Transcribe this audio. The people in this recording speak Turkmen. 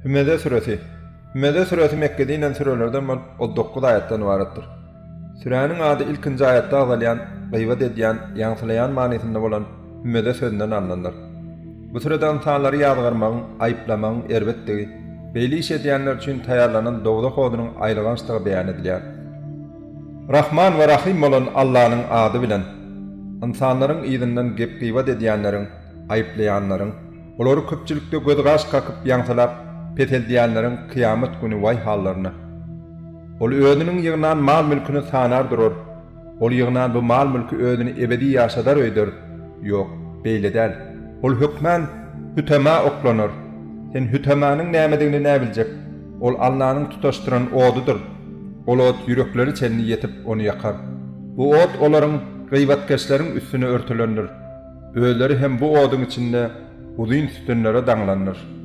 Hümeze süresi Hümeze süresi Mekgede inen sürelerden bolup, ol dokuz aýatdan ybaratdyr. Süräniň ady ilkinji aýatda agzalýan gybat edýän, ýaňsylaýan manysynda bolan hümeze sözünden alnandyr. Bu sürede ynsanlary ýazgarmagyň, aýyplamagyň erbetdigi, beýle iş edýänler üçin taýýarlanan dowzah odunyň aýylgançdygy beýan edilýär. Rahman we Rahym bolan Allanyň ady bilen. Ynsanlaryň yzyndan gep-gybat edýänleriň, aýyplaýanlaryň, olary köpçülikde göz-gaş kakyp ýaňsylap, peseldýänleriň kyýamat güni waý hallaryna. Ol özüniň ýygnan mal-mülküni sanar durar. Ol ýygnan bu mal-mülki özüni ebedi ýaşadar öýder. Ýok, beýle däl. Ol hökmän Hütema oklanar. Sen Hütemanyň nämedigini näbiljek? Ol Allanyň tutaşdyran odudyr. Ol ot ýürekleri çenli ýetip, ony ýakar. Bu ot olaryň, gybatkeşleriň üstüne örtülendir. Özleri hem bu oduň içinde uzyn sütünlere daňlandyr.